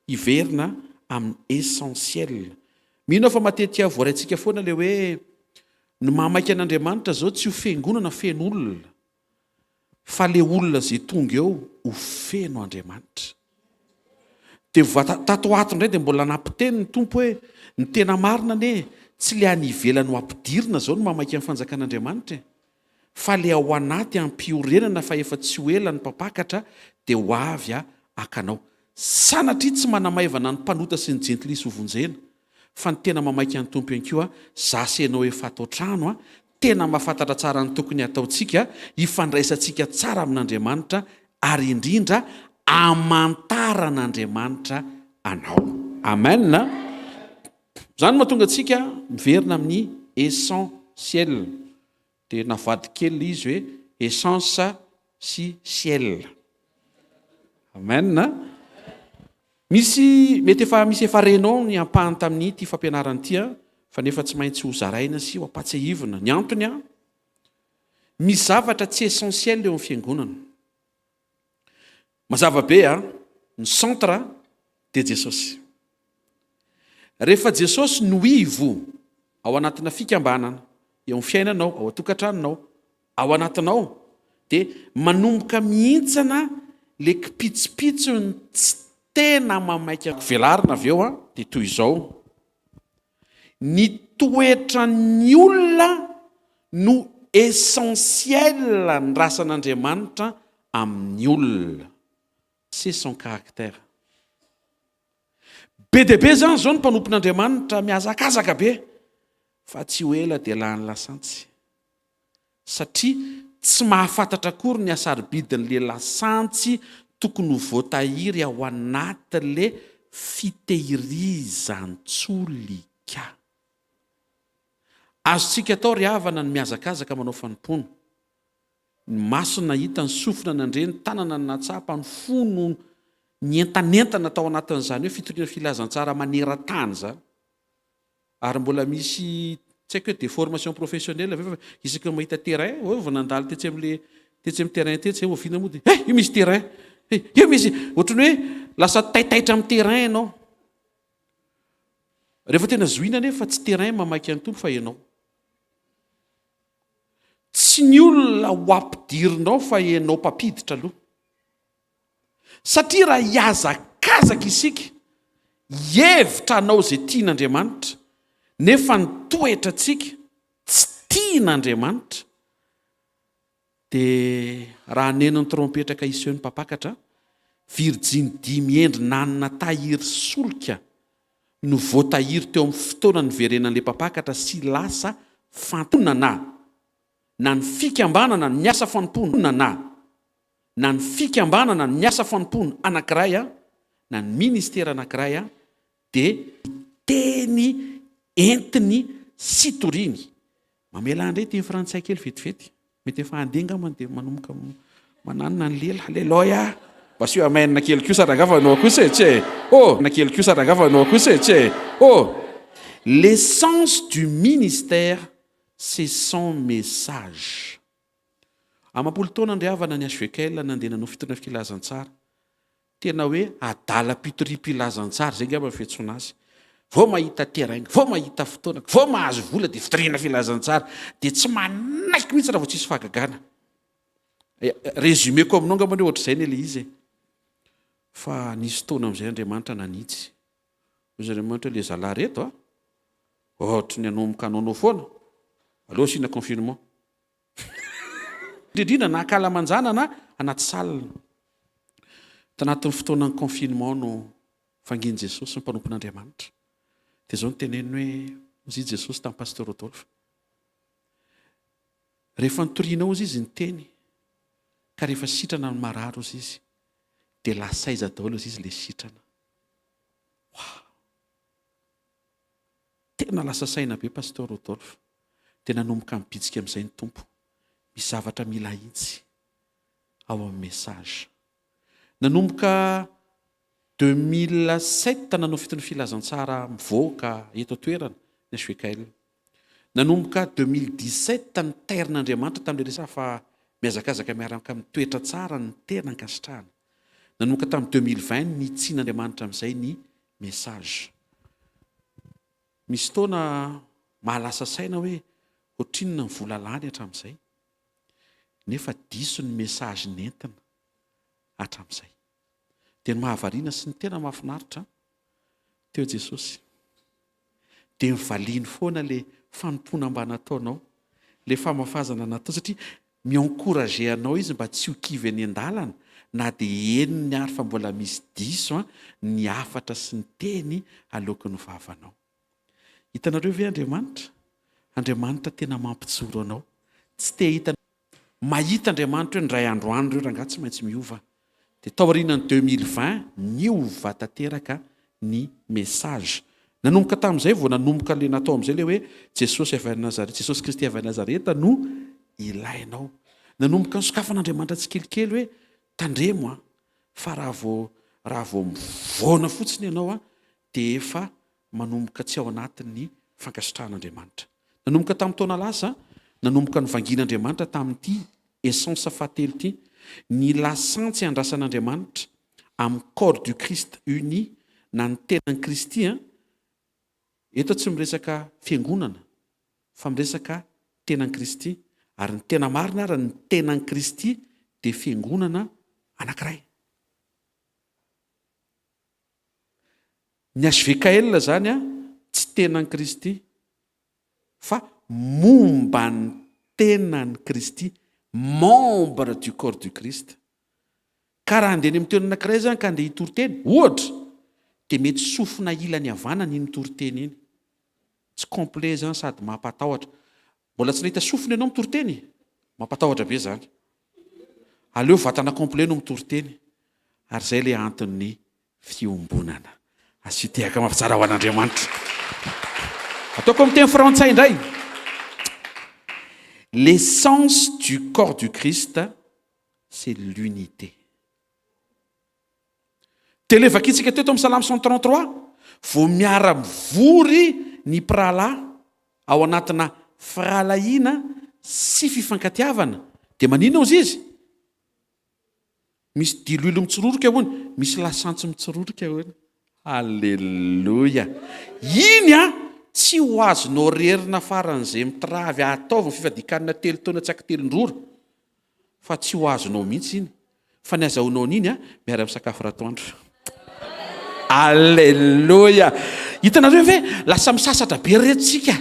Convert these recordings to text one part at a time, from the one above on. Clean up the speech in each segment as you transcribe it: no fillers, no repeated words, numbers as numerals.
Hiverina amin'ny essentiel. Mino aho fa matetika voaraintsika foana ilay hoe ny mahamaika an'Andriamanitra izao tsy ho fiangonana feno olona fa le olona izay tonga eo ho feno Andriamanitra. Dia tato ho ato indray dia mbola nampiteny ny Tompo hoe ny tena marina anie tsy le any ivelany ho ampidirina izao no mahamaika ny fanjakan'Andriamanitra e! Fa le ao anaty ampiorenana fa efa tsy ho ela ny mpampakatra dia ho avy haka anao. Sanatria tsy manamaivana ny mpanota sy ny jentilisa ho vonjena fa ny tena mamaika ny Tompo ihany koa za sy enao efa ato an-trano tena mahafantatra tsara ny tokony hataontsika hifandraisantsika tsara amin'Andriamanitra ary indrindra amantaran'Andriamanitra anao. Amen! Izany no mahatonga antsika miverina amin'ny essentiel. Dia navadiko kely ilay izy hoe essence sy ciel. Amen. Misy, mety efa misy efa renao ny ampahany tamin'ny ity fampianarana ity an, fa nefa tsy maintsy ho zaraina sy ho ampatsiahivina. Ny antony an, misy zavatra tsy essentiel eo amin'ny fiangonana. Mazava be an, ny centre dia Jesosy. Rehefa Jesosy no ivo ao anatina fikambanana, eo amin'ny fiainanao, ao an-tokantranonao, ao anatinao, dia manomboka mihintsana le kipitsopitsony tsy tena mamaika velarina avy eo an, dia toy izao, ny toetran'ny olona no essentiel andrasan'Andriamanitra amin'ny olona. C'est son caractère. Be dia be izany izao ny mpanompon'Andriamanitra mihazakazaka be fa tsy ho ela dia lany lasantsy. Satria tsy mahafantatra akory ny hasarobidin'le lasantsy tokony ho voatahiry ao anatin'le fitehirizan-tsolika. Azontsika atao ry havana ny mihazakazaka manao fanompoana. Ny maso nahita, ny sofina nandre, ny tanana nahatsapa, ny fo no nientanentana tao anatin'izany hoe fitoriana filazantsara maneran-tany izany. Ary mbola misy tsy haiko hoe déformation professionnelle ve fa isaky ny mahita terrain, oh vao nandalo tetsy amin'le tetsy amin'ny terrain tetsy zay oviana moa dia eh io misy terrain, eh io misy, ohatran'ny hoe lasa taitaitra amin'ny terrain ianao. Rehefa tena zohina anefa tsy terrain mamaika ny Tompo fa ianao. Tsy ny olona ho ampidirinao fa ianao mpampiditra aloha. Satria raha hihazakazaka isika hihevitra hanao izay tian'Andriamanitra nefa ny toetrantsika tsy tian'Andriamanitra dia raha haneno ny trompetra ka hiseho ny mpampakatra, virjiny dimy hendry nanana tahiry solika no voatahiry teo amin'ny fotoana niverenan'ilay mpampakatra sy lasa fantonana na ny fikambanana ny asa fanompoana na na ny fikambanana ny asa fanompoana anankiray na ny ministera anankiray dia teny entiny sy toriny. Mamelà indray teny frantsay kely vetivety. Mety efa handeha angambany dia manomboka mananona ny lela. Aleloia! Mba asio amen kely kosa rangaha fa anao kosa e, tse! Oh! Kely kosa rangaha fa anao kosa e, tse! Oh! L'essence du ministère c'est son message. Amam-polo taona ndry havana ny HVKL nandeha nanao fitoriana filazantsara. Tena hoe adalam-pitoriam-pilazantsara, izay angamba ny fiantsoana azy. Vao mahita terrain, vao mahita fotoana, vao mahazo vola dia fitoriana filazantsara. Dia tsy manaiky mihitsy raha vao tsisy fahagagana. Résumé-ko aminao angamba hoe ohatr'izay anie ilay izy e. Fa nisy fotoana amin'izay Andriamanitra nanitsy. Hoy Andriamanitra hoe le zalahy reto a, ohatry ny hanomboka hanaonao foana, aleo asiana confinement. Indrindra na ankalamanjana na anaty salle. Tanatin'ny fotoanan'ny confinement no vangin'i Jesosy ny mpanompon'Andriamanitra. Dia izao no teneniny hoe, hozy i Jesosy tamin'i Pasteur Rodolphe, rehefa nitoriana hozy izy niteny, ka rehefa sitrana ny marary hozy izy, dia lasa aiza daholo hozy izy ilay sitrana. Waouh! Tena lasa saina be Pasteur Rodolphe. Dia nanomboka nibitsika amin'izay ny Tompo. Misy zavatra mila ahitsy ao amin'ny message. Nanomboka 2007 nanao fiton'ny filazantsara mivoaka eto an-toerana ny HVKL. Nanomboka 2017 nitairin'Andriamanitra tamin'ilay resaka fa mihazakazaka miaraka amin'ny toetra tsara ny tena ankasitrahana. Nanomboka tamin'ny 2020 nitsian'Andriamanitra amin'izay ny message. Misy fotoana mahalasa saina hoe ohatrinona ny vola lany hatramin'izay, nefa diso ny message nentina hatramin'izay. Dia ny mahavariana sy ny tena mahafinaritra, teo Jesosy. Dia nivaliany foana ilay fanompoana mba nataonao, ilay famafazana natao, satria mi-encourager anao izy mba tsy ho kivy eny an-dalana na dia henony ary fa mbola misy diso ny hafatra sy ny teny aloaky ny vavanao. Hitanareo ve Andriamanitra? Andriamanitra tena mampijoro anao. Tsy te hahita Mahita Andriamanitra hoe indray andro any ireo rangahy tsy maintsy miova. Dia taorianan'ny 2020, niova tanteraka ny message. Nanomboka tamin'izay vao nanomboka ilay natao amin'izay ilay hoe Jesosy avy any Nazareta, Jesosy Kristy avy any Nazareta no ilainao. Nanomboka nosokafan'Andriamanitra tsikelikely hoe tandremo an, fa raha vao raha vao mivoana fotsiny ianao an, dia efa manomboka tsy ao anatin'ny fankasitrahan'Andriamanitra. Nanomboka tamin'ny taona lasa, nanomboka novangian'Andriamanitra tamin'ity essence fahatelo ity, ny lasantsy andrasan'Andriamanitra amin'ny corps du Christ uni na ny tenan'i Kristy an, eto tsy miresaka fiangonana fa miresaka tenan'i Kristy, ary ny tena marina ary ny tenan'i Kristy dia fiangonana anankiray. Ny HVKL izany tsy tenan'i Kristy fa momba ny tenan'i Kristy, membre du corps du Christ. Ka raha handeha any amin'ny toerana anankiray izany ka handeha hitory teny, ohatra, dia mety sofina ilany havanana iny mitory teny iny. Tsy complet izany sady mampatahotra. Mbola tsy nahita sofina ianao mitory teny? Mampatahotra be izany. Aleo vatana complet no mitory teny. Ary izay ilay anton'ny fiombonana. Asio tehaka mafy tsara ho an'Andriamanitra. Ataoko amin'ny teny frantsay indray. L'essence du corps du Christ, c'est l'unité. Dia ilay vakintsika teto amin'ny Salamo 133, vao miara-mivory ny mpirahalahy ao anatina firahalahiana sy fifankatiavana, dia maninona ozy izy? Misy diloilo mitsirorika hono, misy lasantsy mitsirorika hono. Alléluia! Iny an, tsy ho azonao rerina faran'izay mitravy ataovy ny fifadian-kanina telo taona tsy ankitelon-drora, fa tsy ho azonao mihitsy iny. Fa ny azahoanao an'iny an, miara-misakafo ratoandro. Alléluia! Hitanareo ve, lasa misasatra be ry reto tsika.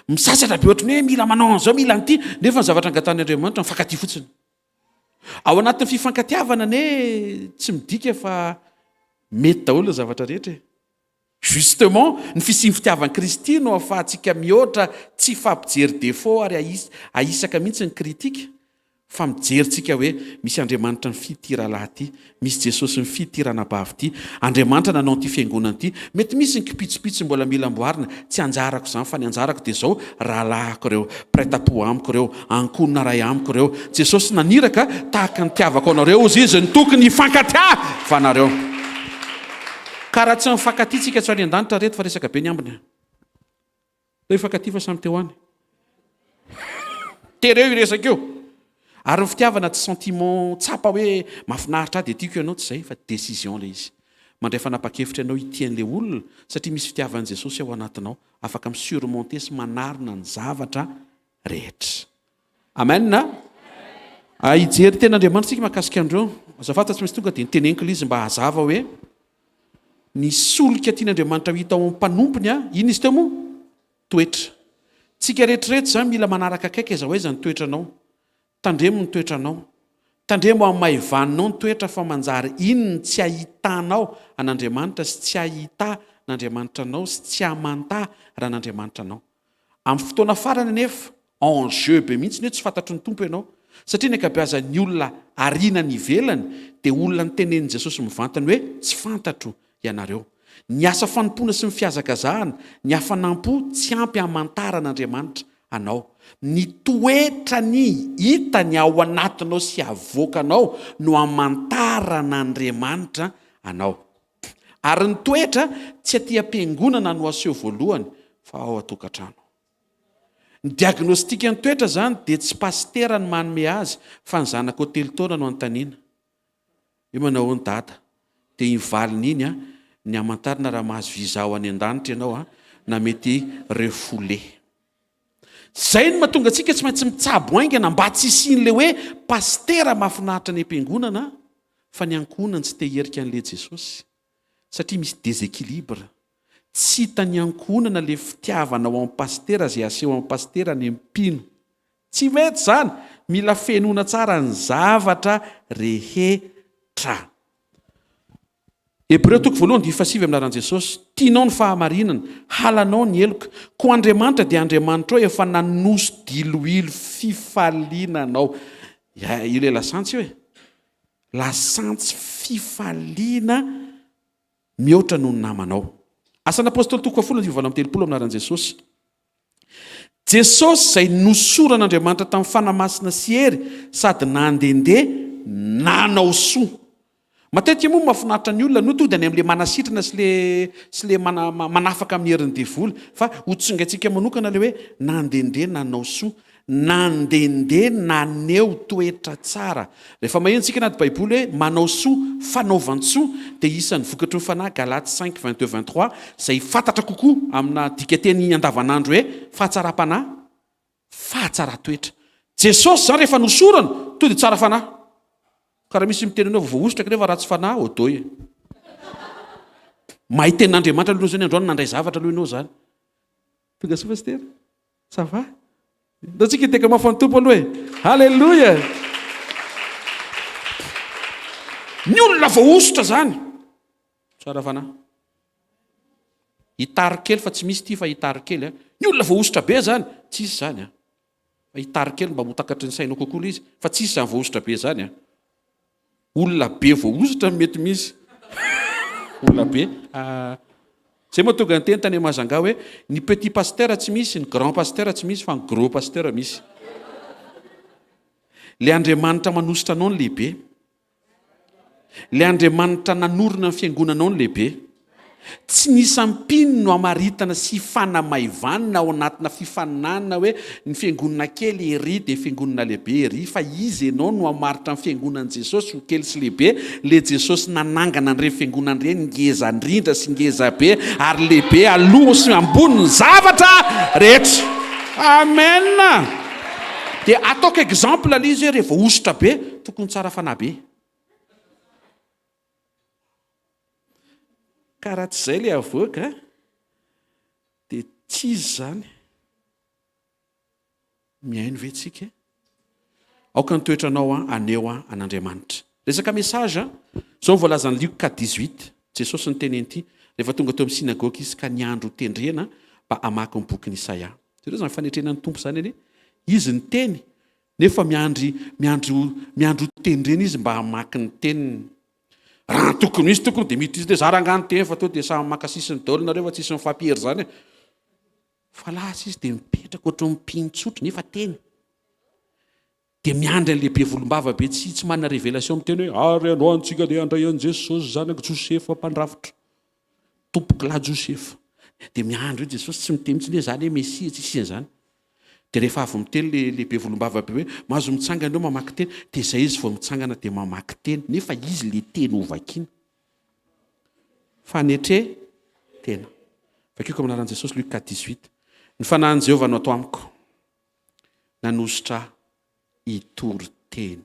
Misasatra be ohatran'ny hoe mila manao an'izao, mila an'ity, nefa ny zavatra angatahin'Andriamanitra mifankatia fotsiny. Ao anatin'ny fifankatiavana anie tsy midika fa mety daholo ny zavatra rehetra e. Justement, ny fisian'ny fitiavan'i Kristy no ahafahantsika mihoatra tsy hifampijery défaut ary ahisaka mihitsy ny critique fa mijery tsika hoe misy Andriamanitra mifidy ity rahalahy ity, misy Jesosy mifidy ity ranabavy ity, Andriamanitra nanao an'ity fiangonana ity, mety misy ny kipitsopitso mbola mila amboarina, tsy anjarako izany fa ny anjarako dia izao, rahalahiko ireo, mpiray tampo amiko ireo, ankohonana iray amiko ireo, Jesosy naniraka tahaka ny nitiavako anareo hozy izy ny tokony hifankatiavanareo. Ka raha tsy mifankatia tsika tsy ho any an-danitra reto fa resaka be ny ambiny. Aleo hifankatia fa samy te ho any. Tereo io resaka io. Ary ny fitiavana tsy sentiment tsapa hoe mahafinaritra ahy dia tiako ianao, tsy izay fa décision ilay izy. Mandray fanapa-kevitra ianao hitia an'ilay olona satria misy fitiavan'i Jesosy ao anatinao, afaka mi-surmonter sy manarina ny zavatra rehetra. Amen a! Hijery tena Andriamanitra isika mahakasika an'ireo. Azafady fa tsy maintsy tonga dia noteneniko ilay izy mba hazava hoe ny solika tian'Andriamanitra ho hita ao amin'ny mpanompony a, inona izy teo moa? Toetra. Tsika rehetra izany mila manaraka akaiky aiza ho aiza ny toetranao. Tandremo ny toetranao. Tandremo hamaivaninao ny toetra fa manjary iny ny tsy ahitanao an'Andriamanitra sy tsy ahita n'Andriamanitra anao sy tsy hamanta ran'Andriamanitra anao. Amin'ny fotoana farany anefa, en jeu be mihitsy ny hoe tsy fantatry ny Tompo ianao. Satria ny ankabeazan'ny olona ariana any ivelany dia olona notenenin'i Jesosy mivantana hoe tsy fantatro ianareo. Ny asa fanompoana sy ny fihazakazahana, ny hafanam-po tsy ampy hamantaran'Andriamanitra anao. Ny toetrany hitany ao anatinao sy avoakanao no hamantaran'Andriamanitra anao. Ary ny toetra tsy aty am-piangonana no aseho voalohany fa ao an-tokantrano. Ny diagnostic ny toetra zany dia tsy pasitera no manome azy fa ny zanakao telo taona no anontaniana. Hoe manao ahoana dada? Dia iny valiny iny an, ny hamantarana raha mahazo visa ho any an-danitra ianao an, na mety refoulé. Izay no mahatonga antsika tsy maintsy mitsabo haingana mba tsy hisian'ilay hoe pasitera mahafinaritra any am-piangonana fa ny ankohonany tsy te hiherika an'ilay Jesosy satria misy déséquilibre. Tsy hitan'ny ankohonana ilay fitiavana ao amin'ny pasitera izay aseho amin'ny pasitera any amin'ny mpino. Tsy mety izany! Mila fenoina tsara ny zavatra rehetra. Hebreo toko voalohany andininy fahasivy amin'ny anaran'i Jesosy, Tianao ny fahamarinana, halanao ny heloka, koa Andriamanitra dia Andriamanitrao efa nanoso-diloilo fifaliana anao. Ya, io ilay lasantsy io e. Lasantsy fifaliana mihoatra noho ny namanao. Asan'ny Apostoly toko fahafolo andininy 38 amin'ny anaran'i Jesosy. Jesosy izay nosoran'Andriamanitra tamin'ny Fanahy Masina sy hery sady nandehandeha nanao soa. Matetika moa mahafinaritra ny olona no tody any amin'ilay manasitrana sy le sy le mana, manafaka amin'ny herin'ny devoly fa ho tsongaintsika manokana ilay hoe nandehandeha nanao soa. Nandehandeha naneho toetra tsara. Rehefa maheno isika anaty Baiboly hoe manao soa, fanaovan-tsoa, dia isan'ny vokatry ny Fanahy, Galates cinq, 22, 23, izay fantatra kokoa amina dikanteny andavanandro hoe fahatsaram-panahy, fahatsaran-toetra. Jesosy izany rehefa nosorana, tonga dia tsara fanahy. Ka raha misy miteny anao voahosotra kanefa ratsy fanahy, odoy e. Mahay tenin'Andriamanitra aloha izany androany, nandray zavatra aloha ianao izany. Tonga soa Pasitera. Ça va? Ndao tsika hiteka mafy an'ny Tompo aloha e. Alléluia! Ny olona voahosotra zany. Tsara fanahy. Hitary kely fa tsy misy ity fa hitary kely a. Ny olona voahosotra be zany, tsisy zany a. Fa hitary kely mba ho takatry ny sainao kokoa ilay izy, fa tsisy zany voahosotra be zany a. Olona be voahosotra no mety misy. Olona be. Zay mahatonga ny teny tany Mahajanga hoe ny petit pasteur tsy misy, ny grand pasteur tsy misy fa ny gros pasteur misy. Le Andriamanitra manosotra anao ny lehibe. Le Andriamanitra nanorina ny fiangonanao ny lehibe. Tsy ny isan'ny mpino no amaritana sy ifanamaivanina ao anatina fifaninanana hoe ny fiangonana kely ery dia fiangonana lehibe ery fa iza ianao no hamaritra ny fiangonan'i Jesosy ho kely sy lehibe, le Jesosy nanangana an'ireny fiangonana ireny ngeza indrindra sy ngeza be ary lehibe aloha sy ambonin'ny zavatra rehetra. Amen! Dia ataoko exemple le izy hoe rehefa hosotra be tokony tsara fanahy be. Ka raha tsy izay ilay avoaka dia tsy izy izany. Mihaino ve tsika? Aoka ny toetranao haneho an'Andriamanitra. Resaka message, izao no voalazan'i Lioka 18, Jesosy niteny an'ity, rehefa tonga teo amin'ny synagoga izy ka niandry ho tendrena mba hamaky ny bokin'i Isaia. Jereo izany fanetrena ny Tompo izany anie. Izy niteny, nefa miandry, miandry, miandry ho tendrena izy mba hamaky ny teniny. Raha ny tokony ho izy tokony dia miditra izy dia za rangaha niteny fa to dia samy maka sisiny daholo nareo fa tsisy mifampihery zany e. Fa lasa izy dia mipetraka ohatran'ny mpino tsotra nefa teny. Dia miandry an'ilay be volombava be tsy tsy manana révélation miteny hoe ary androany tsika dia handray an'i Jesosy zanak'i Josefa mpandrafitra. Tompokolahy Josefa. Dia miandry eo Jesosy tsy miteny mihitsy hoe za anie Mesia tsisy an'izany. Dia rehefa avy miteny le le be volombava be hoe mahazo mitsangana eo mamaky teny, dia izay izy vao mitsangana dia mamaky teny, nefa izy le teny hovakiana. Fanetre tena. Vakiko amin'ny anaran'i Jesosy Luc 4:18. Ny fanahin'i Jehovah no ato amiko, nanosotra ahy hitory teny.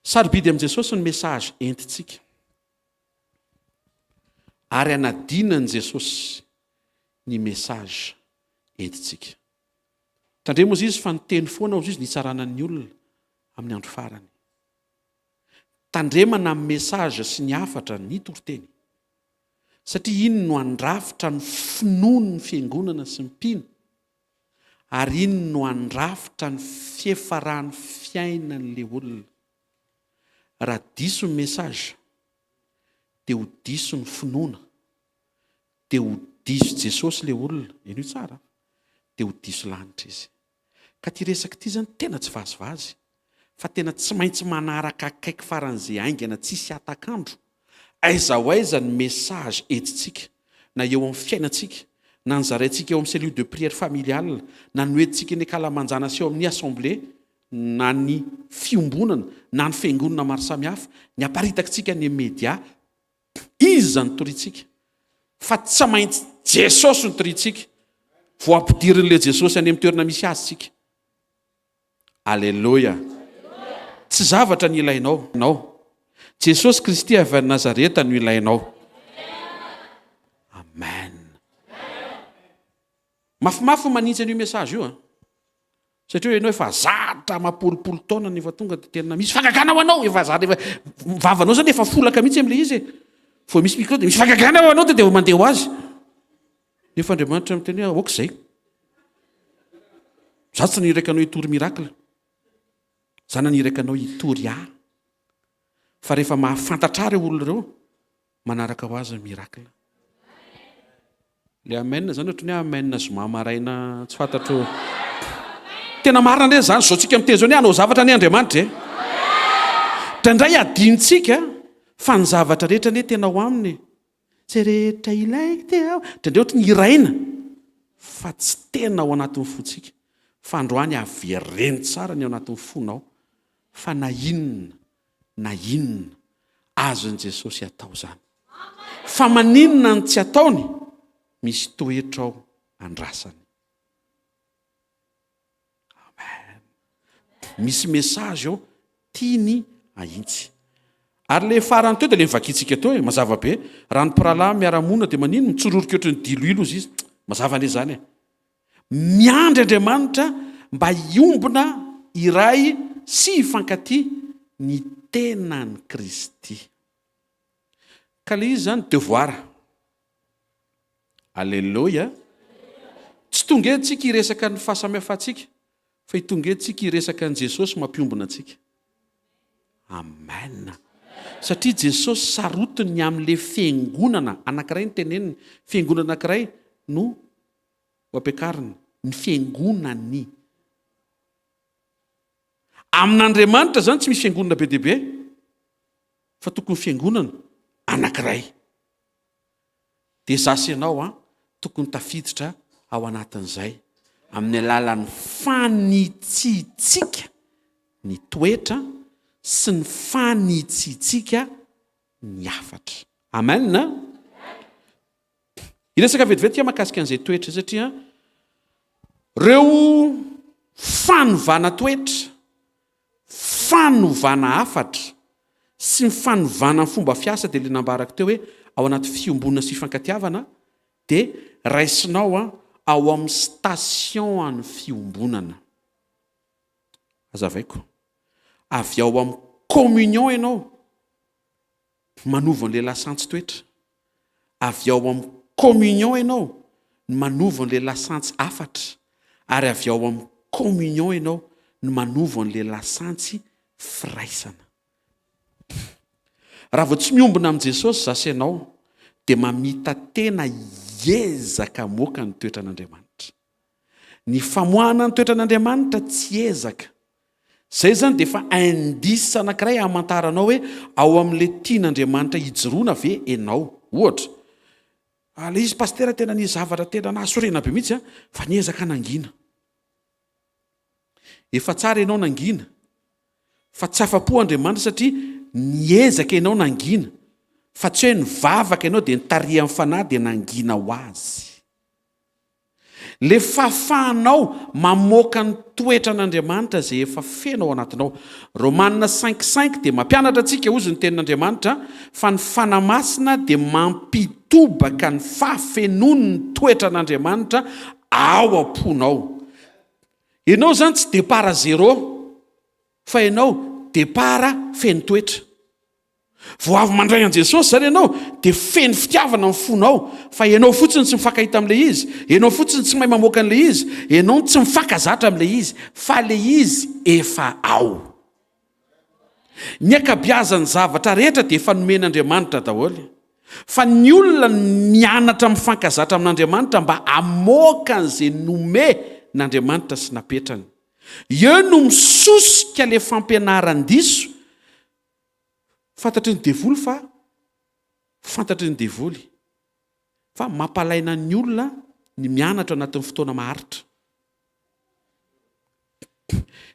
Sarobidy amin'i Jesosy ny message entintsika. Ary hanadinan'i Jesosy ny message entintsika. Tandremo ozy izy fa niteny foana ozy izy ny hitsarana ny olona amin'ny andro farany. Tandremana amin'ny message sy ny hafatra ny toriteny. Satria iny no handrafitra ny finoan'ny fiangonana sy ny mpino. Ary iny no handrafitra ny fiefaran'ny fiainan'ilay olona. Raha diso ny message dia ho diso ny finoana, dia ho diso Jesosy ilay olona, henoy tsara, dia ho diso lanitra izy. Ka ity resaka ity izany tena tsy vazivazy, fa tena tsy maintsy manaraka akaiky faran'izay haingana tsisy hatak'andro, aiza ho aiza ny message entintsika, na eo amin'ny fiainantsika, na ny zaraintsika eo amin'ny cellule de prière familiale, na ny hoentintsika eny ankalamanjana sy eo amin'ny assemblée. na ny fiombonana na ny fiangonana maro samihafa, ny aparitakitsika any amin'ny media, iza no toriantsika? Fa tsy maintsy Jesosy no toriantsika. Vao ampidirin'ilay Jesosy any amin'ny toerana misy azy tsika. Aleloia! Tsy zavatra ny ilainao. Jesosy Kristy avy any Nazareta no ilainao. Amen. Mafimafy ny manitsy an'io message io an. Satria ianao efa zatra amam-polopolo taona no efa tonga dia tena misy fangagana ho anao, efa zatra efa vavanao zany efa folaka mihitsy amin'ilay izy e. Vao misy micro dia misy fangagana ho anao dia dia mandeha ho azy. Nefa Andriamanitra miteny hoe aoka izay. Za tsy niraka anao hitory miracle. Za naniraka anao hitory ahy. Fa rehefa mahafantatra ahy ireo olona ireo, manaraka ho azy ny miracle. Le amen zany ohatran'ny hoe amen zoma maraina tsy fantatro. Tena marina anie zany, zao tsika miteny zao anie hanao zavatra anie Andriamanitra e. Indraindray adinontsika fa ny zavatra rehetra anie tena ao aminy e. Izay rehetra ilaiko te aho. Indraindray ohatran'ny hiraina fa tsy tena ao anatin'ny fontsika. Fa androany avereno tsara ny ao anatin'ny fonao fa na inona na inona azon'i Jesosy atao izany. Fa maninona no tsy ataony? Misy toetra ao andrasany. Amen. Misy message ao tiany ahintsy. Ary le farany teo dia le novakintsika teo e, mazava be. Raha ny mpirahalahy miara-monina dia manino? Mitsororoka ohatry ny diloilo ozy izy. Mazava anie izany e. Miandry Andriamanitra mba hiombona iray sy hifankatia ny tenan'i Kristy. Ka le izy izany devoir. Aleloia. Tsy tonga eto tsika hiresaka ny fahasamihafantsika, fa tonga eto tsika hiresaka an'i Jesosy mampiombona antsika. Amen. Satria Jesosy sarotiny ny amin'le fiangonana anankiray no teneniny, fiangonana anankiray no ho ampiakarina, ny fiangonany. Amin'Andriamanitra izany tsy misy fiangonana be dia be, fa tokony fiangonana anankiray. Dia za sy ianao an, tokony tafiditra ao anatin'izay, amin'ny alalan'ny fanitsiantsika ny toetra sy ny fanitsiantsika ny hafatra. Amen a! Hiresaka vetivety aho mahakasika an'izay toetra izay satria ireo fanovana toetra, fanovana hafatra sy ny fanovana ny fomba fiasa dia ilay nambarako teo hoe ao anaty fiombonana sy fifankatiavana dia raisinao ao amin'ny station an'ny fiombonana. Hazavaiko. Avy ao amin'ny communion ianao Manova an'ilay lasantsy toetra. Avy ao amin'ny communion ianao no manova an'ilay lasantsy hafatra, ary avy ao amin'ny communion ianao no manova an'ilay lasantsy firaisana. Raha vao tsy miombona amin'i Jesosy za sy ianao dia mamita-tena hiezaka hamoaka ny toetran'Andriamanitra. Ny famoahana ny toetran'Andriamanitra tsy ezaka. Izay izany dia efa indice anankiray hamantaranao hoe ao amin'ilay tian'Andriamanitra hijoroana ve ianao. Ohatra, ah, ilay izy pasitera tena nisy zavatra tena nahasorena be mihitsy an, fa niezaka nangina. Efa tsara ianao nangina, fa tsy afa-po Andriamanitra satria niezaka ianao nangina, fa tsy hoe nivavaka ianao dia nitarihan'ny Fanahy dia nangina ho azy. Le fahafahanao mamoaka ny toetran'Andriamanitra izay efa feno ao anatinao. Romana cinq cinq dia mampianatra antsika, hozy ny tenin'Andriamanitra, fa ny Fanahy Masina dia mampitobaka ny fahafenoan'ny toetran'Andriamanitra ao am-ponao. Ianao izany tsy départ zéro, fa ianao départ feno toetra. Vao avy mandray an'i Jesosy izany ianao dia feno fitiavana ny fonao fa ianao fotsiny tsy mifankahita amin'ilay izy, ianao fotsiny tsy mahay mamoaka an'ilay izy, ianao tsy mifankazatra amin'ilay izy fa ilay izy efa ao. Ny ankabiazan'ny zavatra rehetra dia efa nomen'Andriamanitra daholo fa ny olona no mianatra mifankazatra amin'Andriamanitra mba hamoaka an'izay nomen'Andriamanitra sy napetrany. Eo no misosika ilay fampianaran-diso Fantatry ny devoly fa fantatry ny devoly fa mampalaina ny olona ny mianatra anatin'ny fotoana maharitra.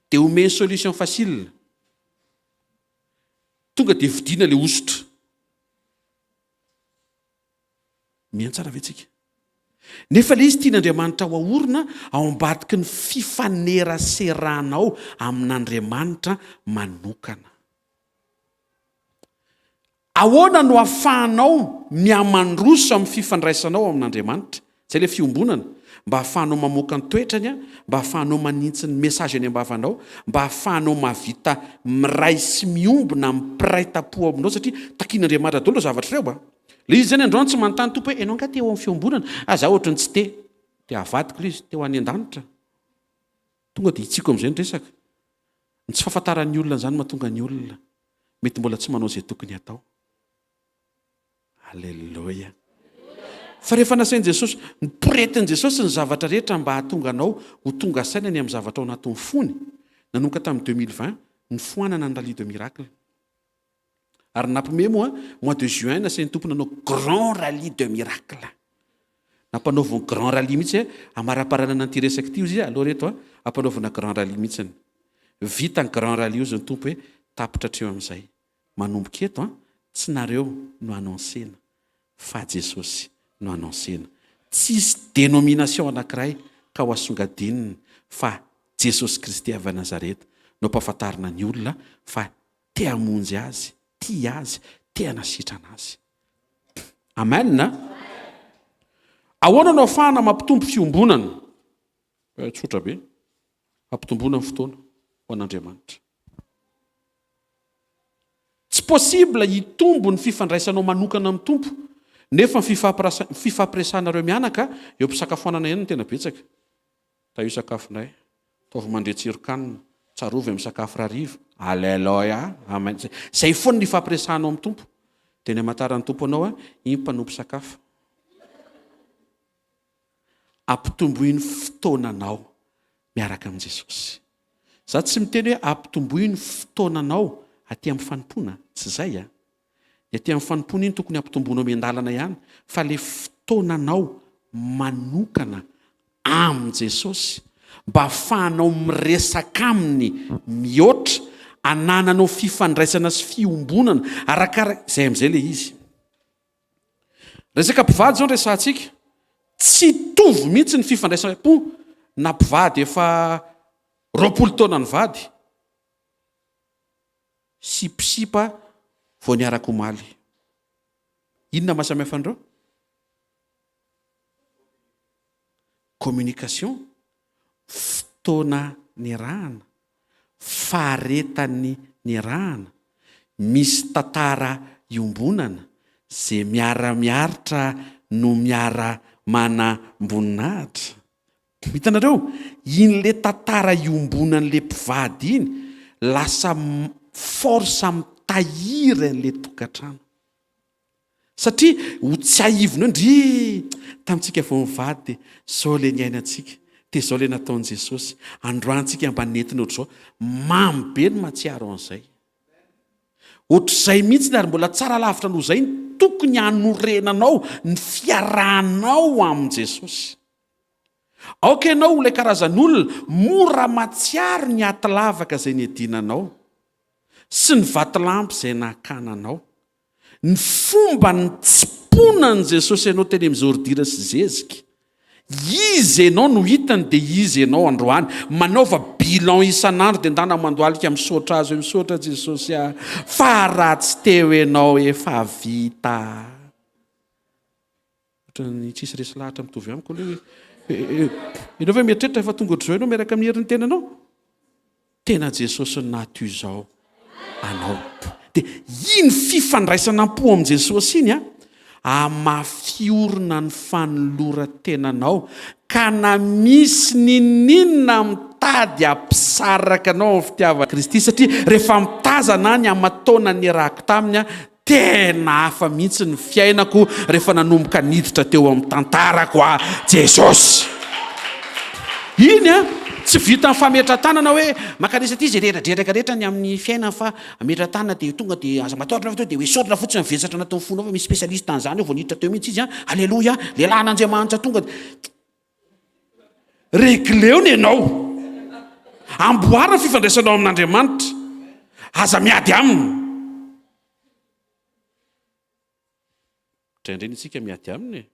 Dia omeny solution facile. Tonga dia vidiana ilay hosotra. Mihaino tsara ve tsika? Nefa ilay izy tian'Andriamanitra ho aorina ao ambadiky ny fifaneraseranao amin'Andriamanitra manokana. Ahoana no ahafahanao mihamandroso amin'ny fifandraisanao amin'Andriamanitra? Izay ilay fiombonana, mba ahafahanao mamoaka ny toetrany, mba ahafahanao manintsy ny message any am-bavanao, mba ahafahanao mahavita miray sy miombona amin'ny mpiray tampo aminao satria takian'Andriamanitra daholo ireo zavatra ireo a! Ilay izy izany androany tsy manontany Tompo hoe ianao angaha te ho ao amin'ny fiombonana? Ah za ohatran'ny tsy te. Dia avadiko ilay izy, te ho any an-danitra. Tonga dia hitsiko amin'izay ny resaka. Ny tsy fahafantaran'ny olona an'izany mahatonga ny olona mety mbola tsy manao izay tokony hatao. Aleloia. Fa rehefa nasain'i Jesosy, noporetin'i Jesosy ny zavatra rehetra mba hahatonga anao ho tonga saina ny amin'ny zavatra ao anatin'ny fony, nanomboka tamin'ny 2020, nifoanana ny Rallye de Miracle. Ary nampime moa, mois de juin, nasain'ny Tompo nanao grand rallye de miracle. Nampanaoviny grand rallye mihitsy, amaraparanana an'ity resaka ity ozy, aleo reto a, ampanaovina grand rallye mihitsiny. Vita ny grand rallye ozy ny Tompo hoe tapitra hatreo amin'izay. Manomboka eto an, tsy nareo no annoncena fa Jesosy no annoncena. Tsisy dénomination anankiray ka ho asongadinina fa Jesosy Kristy avy any Nazareta no ampahafantarina ny olona fa te hamonjy azy, tia azy, te hanasitrana azy. Amen a! Ahoana no ahafahana mampitombo fiombonana? Eh, tsotra be. Ampitomboana ny fotoana ho an'Andriamanitra. Tsy possible hitombo ny fifandraisanao manokana amin'ny Tompo nefa ny fifampiresahanareo mianaka eo am-pisakafoanana ihany no tena betsaka. Tahio sakafonay. Ataovy mandre tsiron-kanina. Tsarovy amin'ny sakafo rahariva. Aleloia. Amen. Zay foana ny ifampiresahanao amin'ny Tompo. Dia ny hamantaran'ny Tompo anao, iny mpanompo sakafo. Ampitomboy ny fotoananao miaraka amin'i Jesosy. Za tsy miteny hoe ampitomboy ny fotoananao aty amin'ny fanompoana, tsy zay a. Ny aty amin'ny fanompoana iny tokony hampitomboinao miandalana ihany fa le fotoananao manokana amin'i Jesosy mba afahanao miresaka aminy mihoatra, anananao fifandraisana sy fiombonana arakaraka izay amin'izay le izy. Resaka mpivady izao no resahantsika. Tsy hitovy mihitsy ny fifandraisam-po na mpivady efa 20 taona nivady sy mpisipa vao niaraka omaly. Inona maha samihafa an'ireo? Communication, fotoana niarahana, faharetan'ny niarahana, misy tantara iombonana, ze miara-miaritra no miara-manam-boninahitra. Hitanareo? Iny le tantara iombonan'le mpivady iny lasa force mitahiry an'le tokantrano. Satria ho tsiahivina eo, ndrii, tamintsika vao nivady dia zao ilay niainantsika, dia zao ilay nataon'i Jesosy, androany tsika mba nentina ohatr'izao, mamy be ny mahatsiaro an'izay. Ohatr'izay mihitsy ary mbola tsara lavitra noho izay ny tokony hanorenanao ny fiarahanao amin'i Jesosy. Aoka ianao ho ilay karazan'olona mora mahatsiaro ny aty lavaka izay niadinanao sy ny vatolampy izay nakana anao. Ny fomba nitsimponan'i Jesosy anao teny amin'ny zôridira sy zezika. Iza ianao no hitany dia iza ianao androany. Manaova bilan isan'andro dia ndana mandohalika misaotra azy hoe misaotra Jesosy ah fa raha tsy teo ianao efa vita. Ohatran'ny tsisy resy lahatra mitovy amiko aloha hoe ianao ve mieritreritra efa tonga ohatr'izao ianao miaraka amin'ny herin'ny tenanao? Tena Jesosy no naha-toy izao anao. Dia iny fifandraisana am-po amin'i Jesosy iny an, hamafiorina ny fanoloran-tenanao ka na misy n'inon'inona mitady hampisaraka anao amin'ny fitiavan'i Kristy satria rehefa mitazana ny aman-taona niarahako taminy aho Tena hafa mihitsy ny fiainako rehefa nanomboka niditra teo amin'ny tantarako aho Jesosy. Iny an, tsy vitan'ny fametra-tanana hoe mankanesa aty izay reradreraka rehetra ny amin'ny fiainana fa ametra-tanana dia tonga dia aza matahotra fa tonga dia hoesorina fotsiny ny vesatra anatin'ny fonao fa misy spécialiste an'izany eo vao niditra teo mihitsy izy an, aleloia, lehilahin'Andriamanitra tonga dia. Regleo ny anao. Amboary ny fifandraisanao amin'Andriamanitra. Aza miady aminy. Indraindray isika miady aminy e.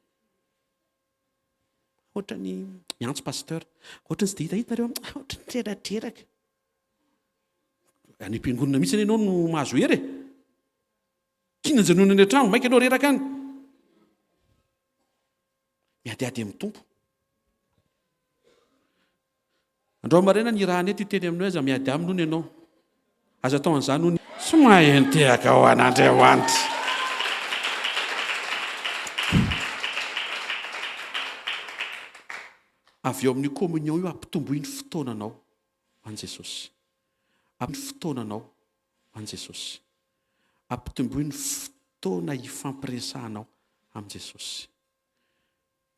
Ohatran'ny miantso pasteur. Ohatran'ny tsy dia hitahita nareo, ohatran'ny treradreraka. Any am-piangonana mihitsy anie ianao no mahazo hery e. Tiana janona any an-trano, maika ianao reraka any. Miadiady amin'ny Tompo. Androany maraina ny irahana eto hiteny aminao aza miady aminy hono ianao. Aza atao an'izany hono. Tsy mahay nitehaka ho an'Andriamanitra. Avy eo amin'io communion io ampitomboy ny fotoananao an'i Jesosy. Ny fotoananao an'i Jesosy. Ampitomboy ny fotoana hifampiresahanao amin'i Jesosy.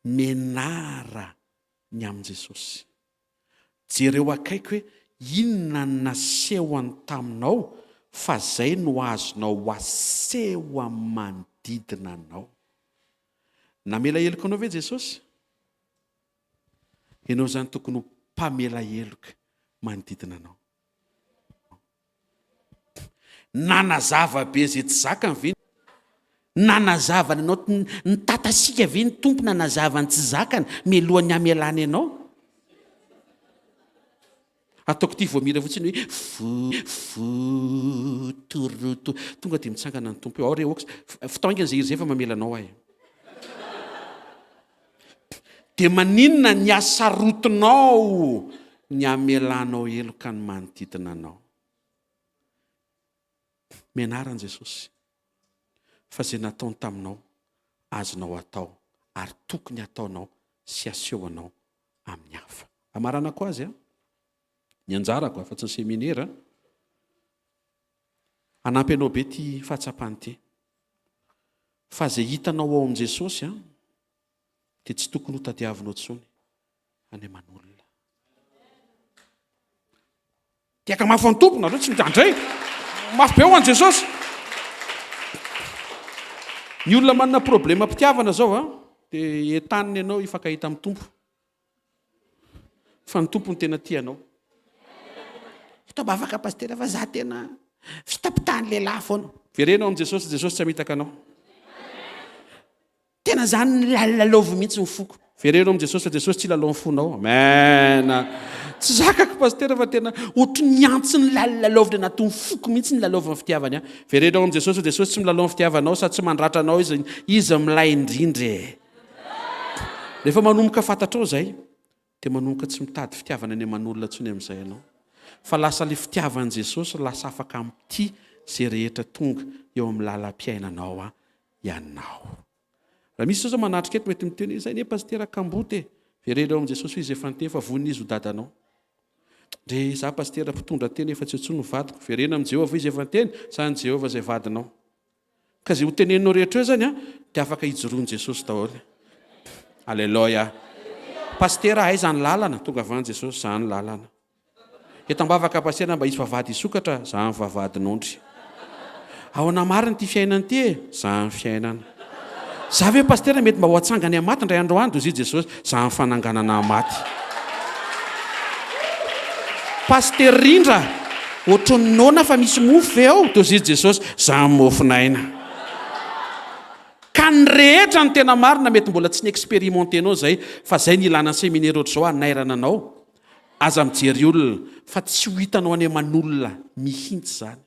Menara ny amin'i Jesosy. Jereo akaiky hoe inona no nasehony taminao fa zay no azonao aseho amin'ny manodidina anao. Namela heloka anao ve Jesosy? Ianao izany tokony ho mpamela heloka manodidina anao. Nanazava be izay tsy zakany ve? Nanazava ny anao, nitatasiaka ve ny Tompo nanazava ny tsy zakany mialohan'ny hamelany anao? Ataoko ity vao mihira fotsiny hoe vo vo toroto tonga dia mitsangana ny Tompo eo. Ao re oks, fitao haingana izay hira izay fa mamela anao aho e. Dia maninona ny hasarotinao ny hamelanao heloka ny manodidina anao? Mianara an'i Jesosy fa izay nataony taminao azonao atao ary tokony hataonao sy asehonao amin'ny hafa. Amaranako azy an! Ny anjarako afa-tsy ny seminera hanampy anao be ity fahatsapana ity. Fa izay hitanao ao amin'i Jesosy an, dia tsy tokony ho tadiavinao intsony any aman'olona. Tiaka mafy an'ny Tompo nareo tsy mitandray. Mafy be ho an'i Jesosy. Ny olona manana problème am-pitiavana zao an, dia entaniny ianao hifankahita amin'ny Tompo. Fa ny Tompo no tena tia anao. Eto am-bavaka pasitera fa za tena fitapitahan'ny lehilahy foana. Vereno amin'i Jesosy, Jesosy tsy hamitaka anao. Tena zany nilalilalaovy mihitsy ny foko. Vereno amin'i Jesosy fa Jesosy tsy hilalao ny fonao. Amen. Tsy zakako pasitera fa tena ohatry ny antsy nilalilalaovina anatin'ny foko mihitsy ny lalaovin'ny fitiavany ahy. Vereno amin'i Jesosy fa Jesosy tsy milalao ny fitiavanao sady tsy mandratra anao izy, izy milay indrindra e. Rehefa manomboka fantatrao izay dia manomboka tsy mitady fitiavana any aman'olona intsony amin'izay ianao. Fa lasa ilay fitiavan'i Jesosy lasa afaka mitia izay rehetra tonga eo amin'ny lalam-piainanao ianao. Raha misy zao manatrika eto mety miteny hoe izay anie pasitera kamboty e! Vereno eo amin'i Jesosy hoe izy efa niteny fa vonona izy ho dadanao. Ndre za pasitera mpitondra tena efa tsy eo intsony ny vadiko. Vereno amin'i Jehovah izy efa niteny, zany Jehovah izay vadinao. Ka izay ho teneninao rehetra eo zany an, dia afaka hijoroan'i Jesosy daholo. Aleloia. Pasitera aiza ny lalana? Tonga avy any Jesosy, za ny lalana. Eto am-bavaka pasitera mba hisy vavahady hisokatra, za ny vavahadin'ondry. Ahoana marina ity fiainana ity e? Za ny fiainana. Za ve pasitera mety mba ho atsangany amin'ny maty indray andro any? Dozy Jesosy, za ny fananganana amin'ny maty. Pasitera Rindra, ohatran'ny noana fa misy mofo ve ao? Dozy Jesosy, za ny mofon'aina. Ka ny rehetra ny tena marina mety mbola tsy ni-experimentenao zay fa zay ny ilana seminaire ohatr'izao hanairana anao. Aza mijery olona fa tsy ho hitanao any aman'olona mihitsy izany.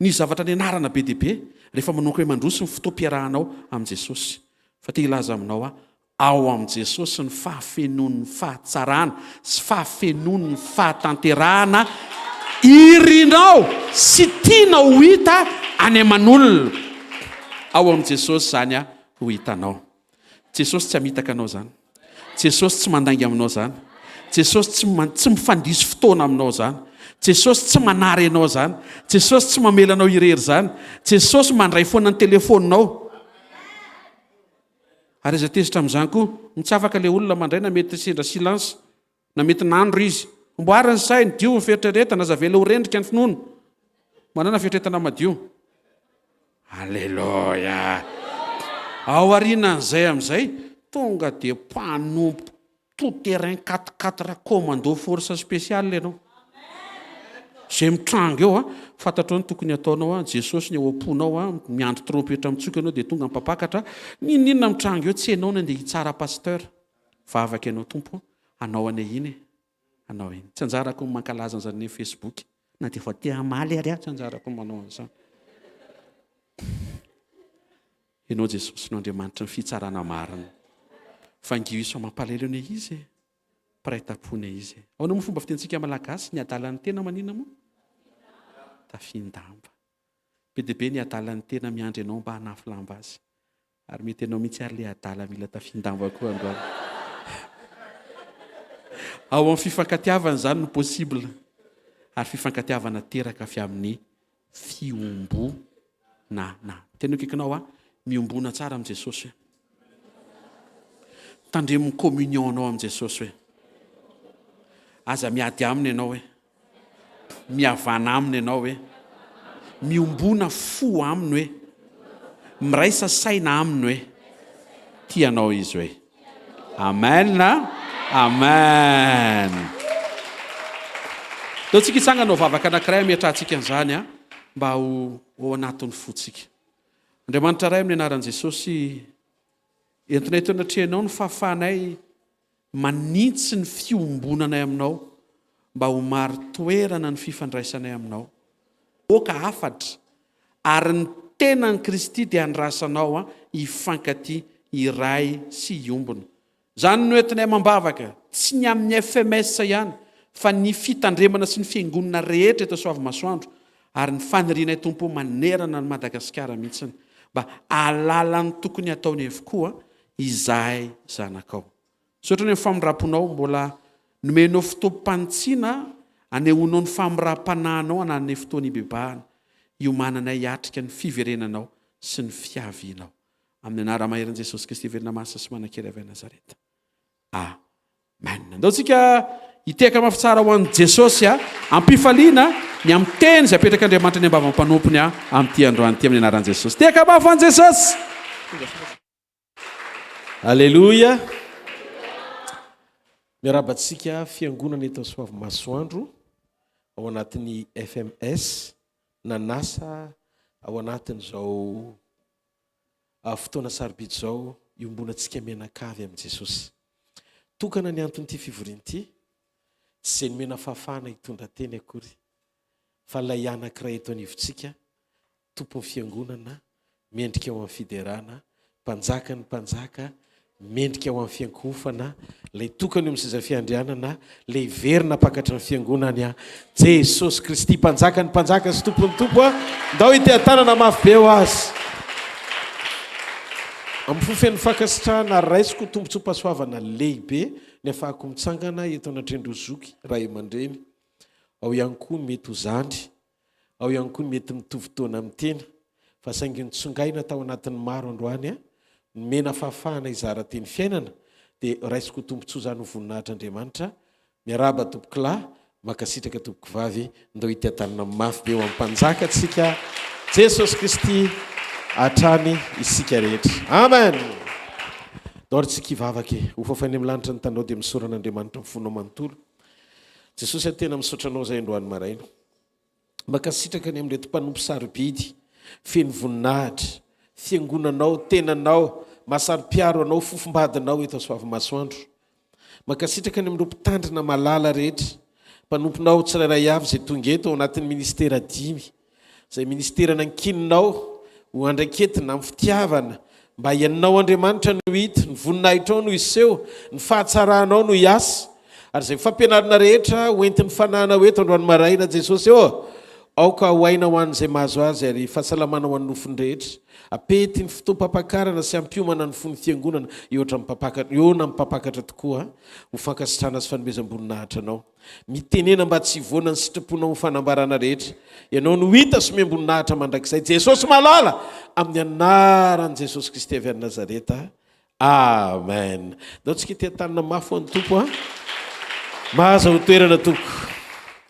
Ny zavatra nianarana be dia be rehefa manomboka hoe mandroso ny fotoam-piarahanao amin'i Jesosy. Fa te hilaza aminao aho, ao amin'i Jesosy ny fahafenoan'ny fahatsarana sy fahafenoan'ny fahatanterahana irinao sy tianao ho hita any aman'olona. Ao amin'i Jesosy izany ho hitanao. Jesosy tsy hamitaka anao izany. Jesosy tsy mandainga aminao izany. Jesosy tsy tsy mifandiso fotoana aminao izany. Jesosy tsy manary anao izany. Jesosy tsy mamela anao irery izany. Jesosy mandray foana ny telefaoninao. Ary aza tezitra amin'izany koa. Tsy afaka ilay olona mandray na mety sendra silence. Na mety nandro izy. Amboary ny sainy, diovy ny fieritreretana, aza avela ho rendrika ny finoana. Manana fieritreretana madio. Aleloia! Ao aorianan'izay amin'izay, tonga dia mpanompo. Tout terrain quat quatre commando force spéciale ianao. Izay mitranga eo a, fantatrao ny tokony hataonao a, Jesosy ny ao am-ponao a, miandry trompetra mitsoka ianao dia tonga ny mpampakatra, n'inon'inona mitranga eo tsy ianao no andeha hitsara pasteur. Vavaka ianao Tompo a, anao anie iny e, anao iny. Tsy anjarako ny mankalaza an'izany eny Facebook, na dia vao te hamaly ary aho tsy anjarako ny manao an'izany. Ianao Jesosy no Andriamanitry ny fitsarana marina. Vangio iso mampalahelo anie izy e. Mpiray tampo anie izy e. Ahoana moa fomba fitentsika malagasy, ny adalan'ny tena maninona moa? Tafian-damba. Be dia be ny adalan'ny tena miandry anao mba hanafy lamba azy. Ary mety ianao mihitsy ary ilay adala mila tafian-damba koa androany. Ao amin'ny fifankatiavana izany no possible. Ary fifankatiavana teraka avy amin'ny fiombonana. Tena akaikinao aho, miombona tsara amin'i Jesosy hoe. Tandremo ny communion-nao amin'i Jesosy hoe. Aza miady aminy ianao hoe. Mihavana aminy ianao hoe. Miombona fo aminy hoe. Miraisa saina aminy hoe. Tia anao izy hoe. Amen Amen. Ndao tsika hitsangana ho vavaka anankiray hametrahantsika an'izany mba ho ao anatin'ny fontsika. Andriamanitra Ray amin'ny anaran'i Jesosy, entinay eto anatrehanao ny fahafahanay manintsy ny fiombonanay aminao mba ho marin-toerana ny fifandraisanay aminao. Aoka hafatra Ary ny tenan'i Kristy dia andrasanao hifankatia, hiray sy hiombona. Izany no entinay amam-bavaka, tsy ny amin'ny FMS ihany, fa ny fitandremana sy ny fiangonana rehetra eto Soavimasoandro, ary ny fanirianay Tompo manerana an'i Madagasikara mihitsiny, mba hahalala ny tokony hataony avokoa izahay zanakao. Misaotra ny amin'ny famindram-ponao, mbola nomenao fotoam-panitsiana anehoanao ny famindram-panahinao anananay fotoana hibebahana, hiomananay hiatrika ny fiverenanao sy ny fiavianao. Amin'ny anara-maherin'i Jesosy Kristy velona masina sy manan-kery avy any Nazareta. Amen. Andao tsika hitehaka mafy tsara ho an'i Jesosy a, am-pifaliana ny amin'ny teny izay apetrak'Andriamanitra any am-bavan'ny mpanompony a, amin'ity androany ity amin'ny anaran'i Jesosy. Tehaka mafy ho an'i Jesosy! Aleloia! Miarahaba antsika fiangonana eto Soavimasoandro ao anatin'ny FMS nanasa ao anatin'izao ah, fotoana sarobidy izao iombonantsika mianakavy amin'i Jesosy. Tokana ny anton'ity fivoriana ity, tsy izay nomena fahafahana hitondra teny akory, fa ilay anankiray eto anivontsika Tompon'ny Fiangonana, mendrika ho amin'ny fiderana, Mpanjakan'ny mpanjaka, mendrika ho amin'ny fiankohofana, Ilay tokana eo amin'ny seza fiandrianana, Ilay hiverina hampakatra ny Fiangonany, Jesosy Kristy, Mpanjakan'ny mpanjaka sy Tompon'ny tompo, ndao hiteha-tanana mafy be ho Azy. Amin'ny fo feno fankasitrahana ary raisiko ho tombontsoam-pahasoavana lehibe ny afahako mitsangana eto anatrehan'ireo zoky, ray aman-dreny, ao ihany koa ny mety ho zandry, Ao ihany koa ny mety mitovy taona amin'ny tena, fa saingy notsongaina tao anatin'ny maro androany nomena fahafahana hizara teny fiainana, dia raisiko ho tombontsoa izany ho voninahitr'Andriamanitra. Miarahaba tompokolahy, mankasitraka tompokovavy, ndao hitiatanana mafy be ho an'ny Mpanjaka tsika Jesosy Kristy hatrany isika rehetra. Amen! Ndao ary tsika hivavaka e! Ho fafainy amin'ny lanitra ny taninao dia misaora an'Andriamanitra amin'ny fonao manontolo. Jesosy a tena misaotra anao izay androany maraina. Mankasitraka ny amin'ireto mpanompo sarobidy, feno voninahitra, fiangonanao, tenanao, mahasaro-piaro anao, fofombadinao eto Soavimasoandro. Mankasitraka ny amin'ireo mpitandrina malala rehetra, mpanomponao tsirairay avy izay tonga eto ao anatin'ny ministera dimy, izay ministera nankininao ho andraiketina amin'ny fitiavana, mba Ianao Andriamanitra no hita, ny voninahitrao no hiseho, ny fahatsaranao no hiasa, ary izay fampianarana rehetra ho entin'ny Fanahinao eto androany maraina Jesosy ô, aoka ho aina ho an'izay mahazo azy ary fahasalamana ho an'ny nofony rehetra. Apety ny fotoam-pampakarana sy hampiomana ny fon'ny Fiangonana hihoatra amin'ny mpampakatra, hihaona amin'ny mpampakatra tokoa ho fankasitrahana sy fanomezam-boninahitra Anao. Mitenena mba tsy hivoana ny sitraponao ho fanambarana rehetra. Ianao no hita sy omem-boninahitra mandrakizay. Jesosy malala! Amin'ny anaran'i Jesosy Kristy avy any Nazareta. Amen. Ndao tsika hitia-tanana mafy ho an'ny Tompo a. Mahaza ho toerana tompoko.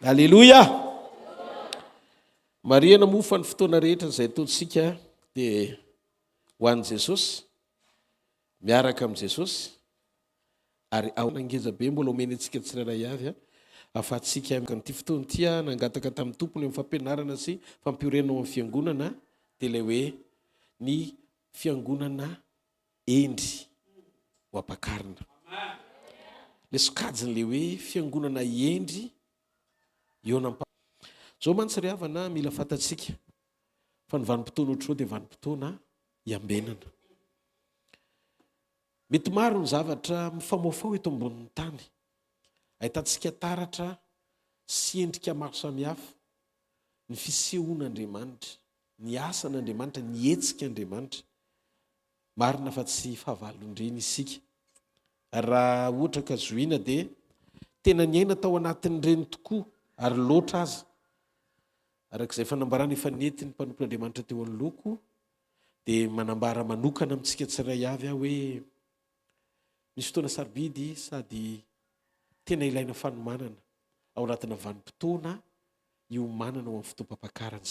Aleloia. Marihana moa fa ny fotoana rehetra izay ataontsika dia ho an'i Jesosy, miaraka amin'i Jesosy. Ary ahoana ngeza be mbola omeny antsika tsirairay avy ahafahantsika amin'ity fotoana ity aho nangataka tamin'ny Tompony amin'ny fampianarana sy fampiorenana ao amin'ny fiangonana dia ilay hoe ny fiangonana hendry ho ampakarina. Ilay sokajin'ilay hoe fiangonana hendry eo anampa. Izao mantsy ry havana mila fantatsika fa ny vanim-potoana ohatr'izao dia vanim-potoana iambenana. Mety maro ny zavatra mifamoafao eto ambonin'ny tany. Ahitantsika taratra sy endrika maro samihafa ny fisehon'Andriamanitra, ny asan'Andriamanitra, ny hetsik'Andriamanitra. Marina fa tsy fahavalon-dreny isika. Ary raha ohatra ka zohiana dia tena niaina tao anatin'ireny tokoa ary loatra aza. Araka izay fanambarana efa nentin'ny mpanompon'Andriamanitra teo anoloako dia manambara manokana amintsika tsirairay avy aho hoe misy fotoana sarobidy sady tena ilaina fanomanana ao anatina vanim-potoana hiomanana ho amin'ny fotoam-pampakarana.